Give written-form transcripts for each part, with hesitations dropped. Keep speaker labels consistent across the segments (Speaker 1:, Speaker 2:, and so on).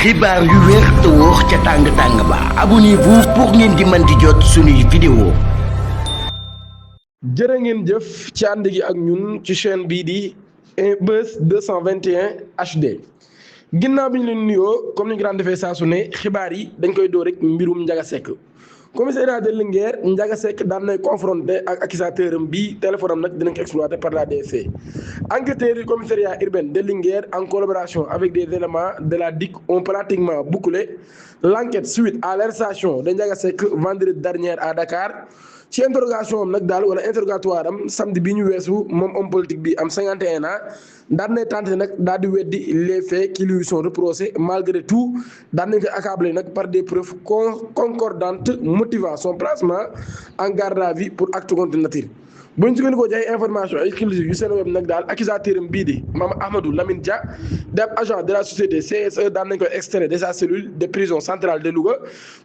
Speaker 1: xibaar yu wér te wóor ca tàng ba abonnez-vous pour ngeen di mën di jot suñuy vidéo.
Speaker 2: jërë ngeen jëf ci ànd gi ak ñun ci chaîne bii di Buzz 221 HD ginnaaw bi ñu leen nuyoo comme ni ñu ko daan defee saa su ne xibaar yi dañ koy door rek mbirum Ndiaga Seck commissariat de Linguère Ndiaga Seck daan nay confronté ak accusateur am bii téléphone am nag dinañ ko exploité par la DSC. Enquêteurs du commissariat urbain de Linguère en collaboration avec des éléments de la DIC ont pratiquement bouclé l'enquête suite à l'arrestation de Ndiaga Seck vendredi dernier à Dakar. ci interrogation am nag daal wala interrogatoire am samedi bi ñu weesu moom homme politique bi am 51 ans daan nay tenté nag daal di weddi les faits qui lui sont reprochés malgré tout daan nañ ko accablé nag par des preuves concordantes motivant son placement en garde à vue pour acte contre nature. bu ñu sukkandikoo ci ay information exclusive yu seen web nag daal accusateur am bii di Mame Ahmadou Lamine Dia di ab agent de la société CSE daan nañ koy extrait de sa cellule de prison centrale de Louga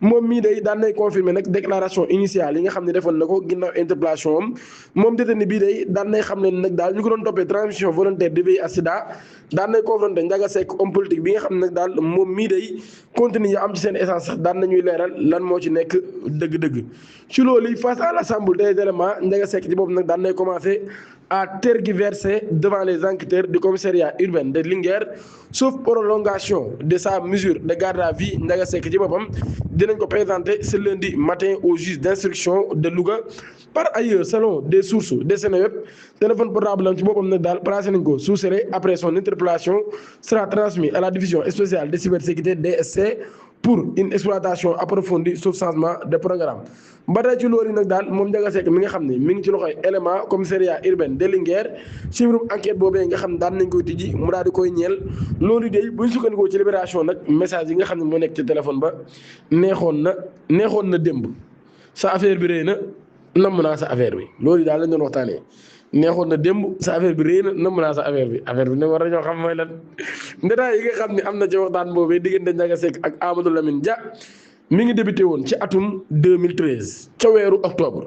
Speaker 2: moom mii day daan nay confirmer nag déclaration initiale yi nga xam ne defoon na ko ginnaaw interpellation am moom détenu bii day daan nay xam ne nag daal ñu ko doon toppee transmission volontaire de VIH sida daan nay confronté Ndiaga Seck homme politique bi nga xam ne nag daal moom mii day contenu yi am ci seen essence sax daan nañuy leeral lan moo ci nekk dëgg-dëgg ci loolu face à l'ensemble des éléments Ndiaga Seck ci boobu nag daan nay commencé à tergiverser devant les enquêteurs du commissariat urbain de Linguère sauf prolongation de sa mesure de garde à vue Ndiaga Seck ci boppam dinañ ko présenter ce lundi matin au juge d'instruction de Louga. Par ailleurs, selon des sources de Seneweb, téléphone portable am ci boppam nag daal placé nañ ko sous scellé après son interpellation sera transmis à la division spéciale de cybersécurité DSC pour une exploitation approfondie sauf changement de programme. ba tey ci loolu nag daal moom Ndiaga Seck mi nga xam ne mi ngi ci loxoy élément commissariat urbain de Linguère ci mbirum enquête boobee nga xam ne daan nañ koy tijji mu daal di koy ñeel loolu de bu ñu sukkandikoo ci libération nag message yi nga xam ne moo nekk ci téléphone ba neexoon na démb sa affaire bi rëy na namm naa sa affaire bi loolu daal lañ doon waxtaanee neexoon na démb sa affaire bi rëy na namm naa sa affaire bi ne war nañoo xam mooy lan ndetaay yi nga xam ne am na ci waxtaan boobee diggante Ndiaga Seck ak Amadou Lamine Dia mi ngi débuté woon ci atum 2013 ca weeru octobre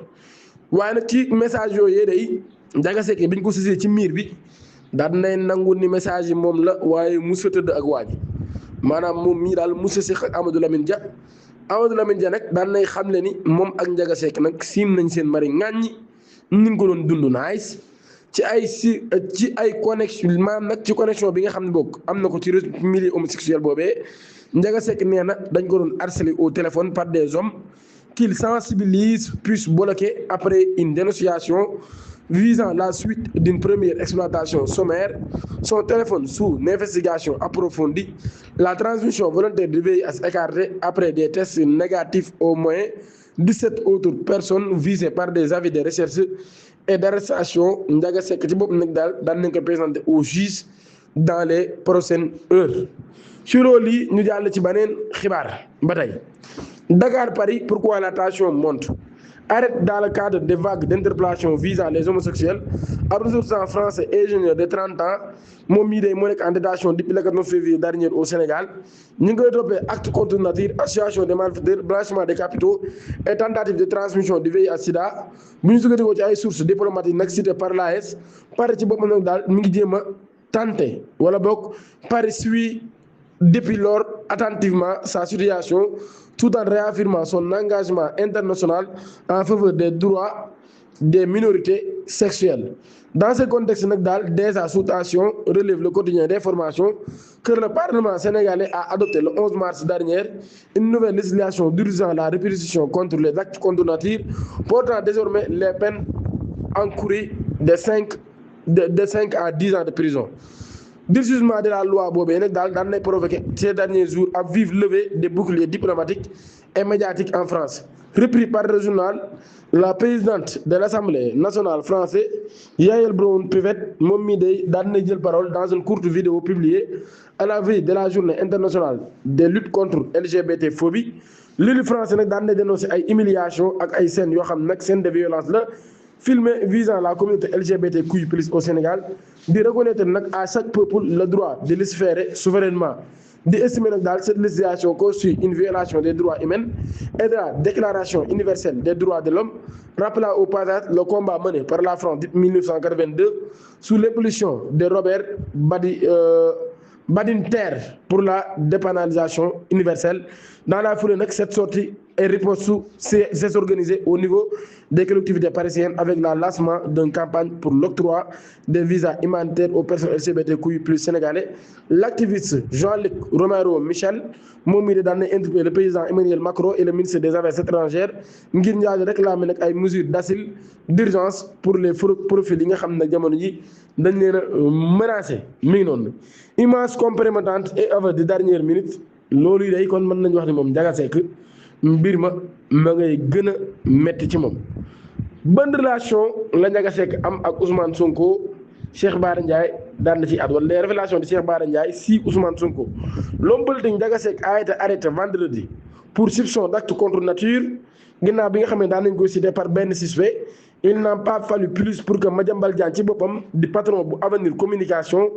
Speaker 2: waaye nag ci message yooyu day Ndiaga Seck biñ ko sisee ci miir bi daan nay nangu ni message yi moom la waaye musa tëdd ak waa ji maanaam moom mii daal musa si ak Amadou Lamine Dia nag daan nay xamle ni moom ak Ndiaga Seck nag siim nañ seen mari ŋàññi ni nga ko doon dund nice ci ay connexion maanaam nag ci connexion bi nga xam ne bokk am na ko ci milieu homosexuel boobee Ndiaga Seck nee na dañ ko doon harcelé au téléphone par des hommes qu'il sensibilise puisse bloquer après une dénonciation visant la suite d'une première exploitation sommaire son téléphone sous investigation approfondie la transmission volontaire de VIH écartée après des tests négatifs au moins 17 autres personnes visées par des avis de recherche et d'arrestation Ndiaga Seck ci bopp nag daal daan nañ ko présenter au juge dans les prochaines heures. ci loolu yi ñu jàll ci beneen xibaar ba tey Dakar Paris pourquoi la tension monte arrête dans le cadre des vagues d'interpellation visant les homosexuels ab ressortissant français ingénieur de 30 ans moom mii day moo nekk en détention depuis le 14 février dernier au Sénégal ñu ngi koy toppee acte contre nature association des malfaiteurs blanchiment des capitaux et tentative de transmission du VIH sida bu ñu sukkandikoo ci ay sources diplomatiques nag cité par l'AS Paris ci boppam nag daal mi ngi jéem a tenté wala boog Paris suit depuis lors attentivement sa situation tout en réaffirmant son engagement international en faveur des droits des minorités sexuelles. Dans ce contexte nag daal déjà sous tension relève le quotidien d'information que le Parlement sénégalais a adopté le 11 mars dernier une nouvelle législation d'urgence la répression contre les actes contre nature portant désormais les peines encourues de 5 à 10 ans de prison. Durcissement de la loi boobee nag daal daan nay provoqué ces derniers jours ab vive levée des boucliers diplomatiques et médiatiques en France. Repris par le journal, la présidente de l'Assemblée nationale française Yaël Braun-Pivet moom mii day daan nay jël parole dans une courte vidéo publiée à la veille de la journée internationale de lutte contre LGBT phobie. L'élu français nag daan nay dénoncer ay humiliation ak ay scènes yoo xam nag scène de violence la filmé visant la communauté LGBTQI+ au Sénégal di reconnaître nag à chaque peuple le droit de légiférer souverainement di estimer nag daal cette législation constitue une violation des droits humains et de la déclaration universelle des droits de l'homme rappelant au passage le combat mené par la France depuis 1982 sous l'impulsion de Robert Badine terre pour la dépénalisation universelle. Dans la foulée, cette sortie est riposte s'est organisée au niveau des collectivités parisiennes avec le lancement d'une campagne pour l'octroi des visas humanitaires aux personnes LGBTQI+ sénégalais. L'activiste Jean-Luc Romero Michel moom mii daan na interpellé le président Emmanuel Macron et le ministre des Affaires étrangères ngir ñaari réclamer nag ay mesures d'asile d'urgence pour les profils yi nga xam ne jamono ji dañ leen a menacé mi ngi noonu. Image compromettante et aveu de dernière minute loolu yi day kon mën nañu wax ni moom Ndiaga Seck mbir ma ngay gën a metti ci moom. Ban relation la Ndiaga Seck am ak Ousmane Sonko Cheikh Bara Ndiaye daan na ci at wala les révélations de Cheikh Bara Ndiaye si Ousmane Sonko. L'homme politique Ndiaga Seck a été arrêté vendredi pour soupçon d'acte contre nature ginnaaw bi nga xam ne daan nañ ko cité par benn suspect. Il n'a pas fallu plus pour que Madiambal Diagne ci boppam di patron bu Avenir Communication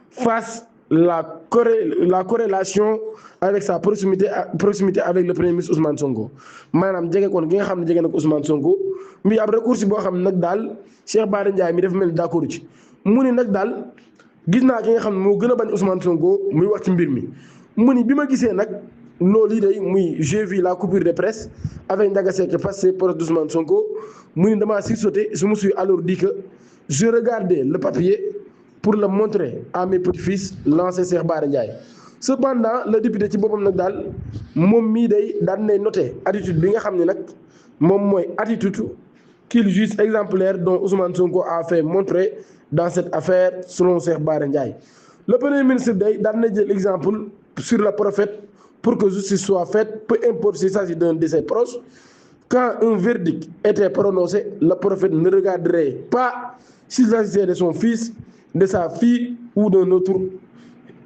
Speaker 2: fasse la corrélation avec sa proximité avec le premier ministre Ousmane Sonko maanaam jege kon gi nga xam ne jege nag Ousmane Sonko mi ab recours boo xam ne nag daal Cheikh Bara Ndiaye mi dafa mel ni d'accord ci mu ni nag daal gis naa ki nga xam ne moo gën a bañ Ousmane Sonko muy wax ci mbir mi mu ni bi ma gisee nag loolu yi day muy j'ai vu la coupure de presse avec Ndiaga Seck passé proche d'Ousmane Sonko mu ni damaa sursauté je me suis alors dit que je regardais le papier pour le montrer à mes petits-fils lancé Cheikh Bara Ndiaye. Cependant le député ci boppam nag daal moom mii day daan nay noté attitude bi nga xam ne nag moom mooy attitude qu'il juge exemplaire dont Ousmane Sonko a fait montrer dans cette affaire selon Cheikh Bara Ndiaye. Le premier ministre day daan na jël exemple sur le prophète pour que justice soit faite, peu importe s'il s'agit d'un de ses proches. Quand un verdict était prononcé, le prophète ne regarderait pas s'il s'agissait de son fils, de sa fille ou d'un autre.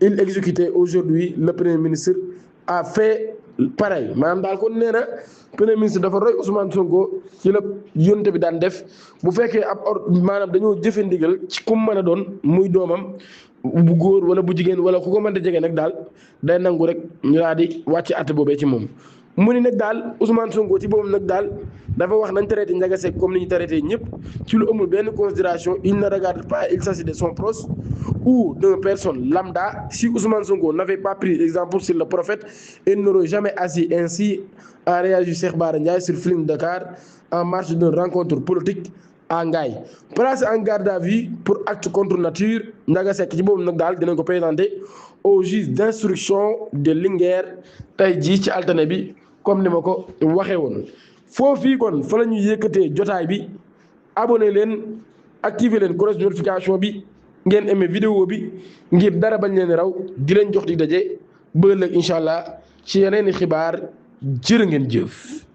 Speaker 2: Il exécutait aujourd'hui, le premier ministre a fait pareil maanaam daal kon nee na premier ministre dafa roy Ousmane Sonko ci la yonte bi daan def bu fekkee ab maanaam dañoo jëfe ndigal ci ku mën a doon muy doomam bu góor wala bu jigéen wala ku ko mënta jege nag daal day nangu rek ñu daal di wàcc àtte boobee ci moom. mu ni nag daal Ousmane Sonko ci boppam nag daal dafa wax nañ traité Ndiaga Seck comme ni ñu traité ñëpp ci lu amul benn considération il ne regarde pas il s'agit de son proche ou d'une personne lambda. Si Ousmane Sonko n'avait pas pris exemple sur le prophète, il n'aurait jamais agi ainsi, a réagi Cheikh Bara Ndiaye sur Feeling Dakar en marge d'une rencontre politique à Ngaye. Placé en garde à vue pour acte contre nature, Ndiaga Seck ci boobu nag daal dinañ ko présenté au juge d'instruction de Linguère tey jii ci altine bi comme ni ma ko waxee woon. Foofii kon fa la ñuy yëkkatee jotaay bi abonné leen activer leen cloche de notification bi ngeen aimé vidéo bi ngir dara bañ leen raw di leen jox di daje ba ëllëg incha allah ci yeneeni xibaar jërë ngeen jëf.